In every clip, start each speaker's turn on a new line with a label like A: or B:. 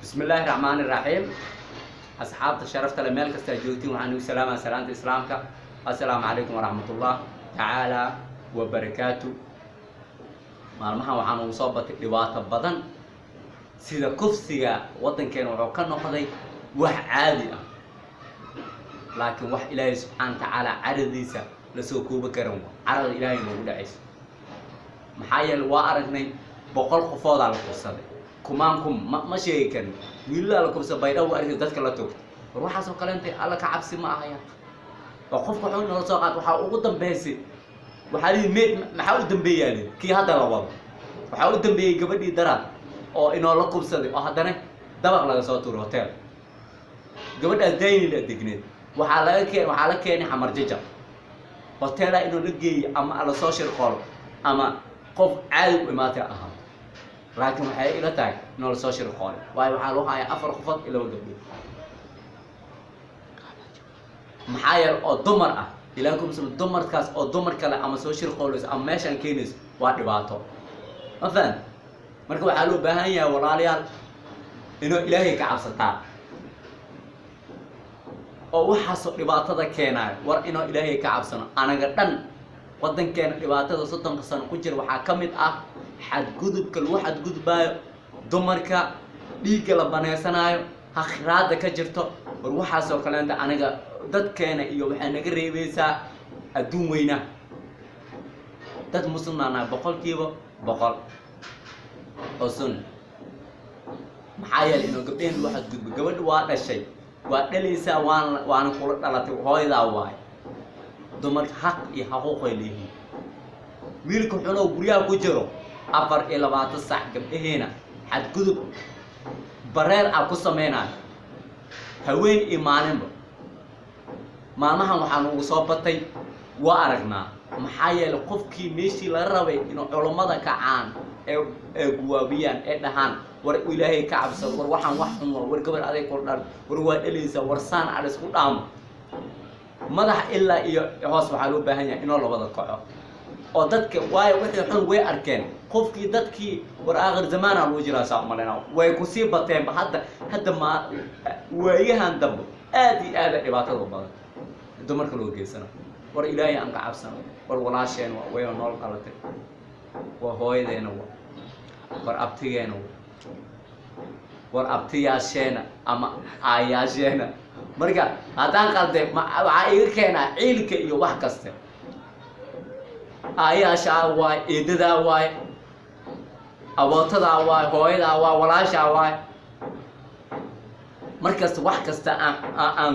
A: Bismi illaahi raxmaani raxiim. Asxaabta sharafta le, meel kasta aad joogtiin, waxaan ugu salaamaa salaanta Islaamka. Assalaamu calaykum waraxmatullah tacaala wabarakaatu. Maalmahan waxaan ugu soo batay dhibaato badan, sida kufsiga. Waddankeena wuxuu ka noqday wax caadi ah, laakiin wax Ilaahay subxaana wa tacaala caradiisa lasoo koobi karan wa carada Ilaahay noogu dhacayso. Maxaa yeele, waa aragnay, 100 qofoodaa la kufsaday, kumaan kum ma sheegi karin. Wiilalaa la kufsa, Baydhabo arkay, dadka la toogtay. War waxaasoo kaleentay Alla ka cabsi ma ahaya oo qofka wuxuu noola soo qaat. Waxaa ugu dambeysay, waxaa lihi meed, maxaa u dambeeyaa lihi kii hadda la wado. Waxaa u dambeeyey gabadhii daraad oo inoola kubsaday oo haddana dabaq laga soo tuuray, hotel gabadhaas Daynila degneed. Waxaa laga keen, waxaa la keenay Xamar Jajab, hoteelaa inoo la geeyey, ama lasoo shirqolo ama qof caadi u imaatay ahaa, laakiin waxay ila tahay inoo lasoo shirqoolay, waayo waxaa lagu hayaa afar qofood iyo laba gabdhood. Maxaa yeele oo dumar ah, ilaah kumsal, dumarkaas oo dumar kale ama soo shirqoolayso ama meeshaan keenayso, waa dhibaato. Ma fahan? Marka waxaa loo baahan yahay, walaalayaal, inuu Ilaahay ka cabsataa oo waxaasoo dhibaatada keenaayo. War inuu Ilaahay ka cabsano anaga dhan. Waddankeena dhibaatada 30-ka sano ku jira waxaa ka mid ah xadgudubka lagu xadgudbaayo dumarka, dhiigga la banaysanaayo, hakhiraada ka jirto. War waxaasoo kaleenta aniga dadkeena iyo waxay naga reebeysaa adduun weyna. Dad muslimaanahay 100% oo sunni. Maxaa yeelay, inuu gabdhaheen lagu xadgudbo, gabadha waa dhashay, waa dhalaysaa, waana kula dhalatay, hooyadaa waaye. Dumarka xaq iyo xaquuqay leeyihiin. Wiilka xunoo guryaha ku jiro 24 sac gabdhaheena xadgudub bareer ah ku sameynayo, haween iyo maalinba. Maalmahan waxaa nugu soo batay, waa aragnaa. Maxaa yeelay, qofkii meeshii laga rabay inuu culummada kacaan ee guwaabiyaan ee dhahaan: "War Ilaahay ka cabsado, war waxaan wax xun waa, war gabar aday kula dhal, war waa dhalaysaa, war saan al isku dhaamo." Madax ilaa iyo hoos waxaa loo baahan yahay inoo labada kaco oo dadka, waayo wixii xun way arkeen qofkii dadkii. War aakhir zamaana lagu jiraa, saa umalena way kusii bateenba hadda ma waayahan dambe aad iyo aada dhibaatada badan dumarka loo geysano. War Ilaahay aan ka cabsano. War walaasheen waa, wayna nool dhalatay, waa hooyadeena, wa war abtigeena, wa war abtiyaasheena ama aayaasheena. Marka haddaan qalday, waxaa iga keenaa ciilka iyo wax kaste. Aayaashaa waay, eedadaa waay, abootadaa waay, hooyadaa waay, walaashaa waay. Markasta wax kasta aan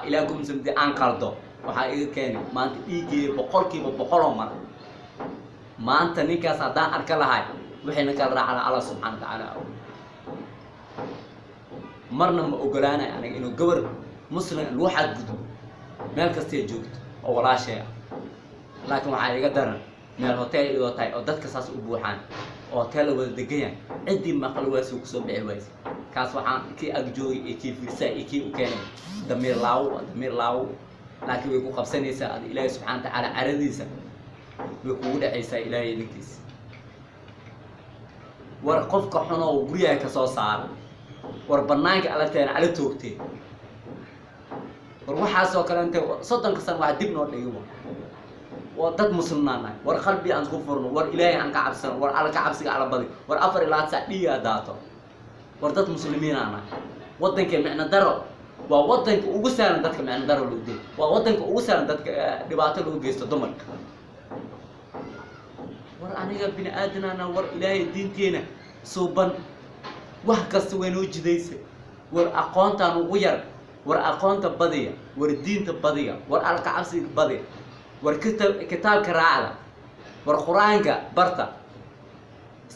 A: ilaah kumsamde aan qaldo, waxaa iga keeni maanta dhiiggeeya 100% oo mar. Maanta ninkaas haddaan arka lahay, waxayna kala raacla Allah subxana wa tacaala. Marna ma ogolaanayo aniga inuu gabar muslim lagu xadgudbo meel kastay joogto oo walaashay ah. Laakiin waxaa iga daran meel hotel idoo tahay oo dadka saas u buuxaan oo hotel la wada degan yahay, ciddii maqal waasuu kusoo bixi wayse. Kaas waxaan kii ag joogay iyo kii fiirsaa iyo kii u keenay, damiir laawo, damiir laawo. Laakiin way ku qabsanaysaa ada. Ilaahay subxana wa tacaala caradiisa way kugu dhacaysaa, Ilaahay idinkiisa. War qofka xunoo guryaha ka soo saara, war banaanka ala teena, ala toogtee. War waxaasoo kale intay 30-ka sano wax dib noo dhigi. Waa dad muslimnaan nahay. War qalbi aan isku furno. War Ilaahay aan ka cabsano. War Alla ka cabsiga ala badi. War 24 saac dhiigaa daato. War dad muslimiinaan nahay. Waddanka micno daro waa waddanka ugu sahlan dadka micno daro loo dilo, waa waddanka ugu sahlan dadka dhibaato loo geysto dumarka. War aniga bini aadanaana. War Ilaahay diinteena suuban wax kasta way noo jidaysa. War aqoontaan ugu yar. War aqoonta badiya, war diinta badiya, war Alla ka cabsiga badiya, war kitaabka raacda, war Qur-aanka barta.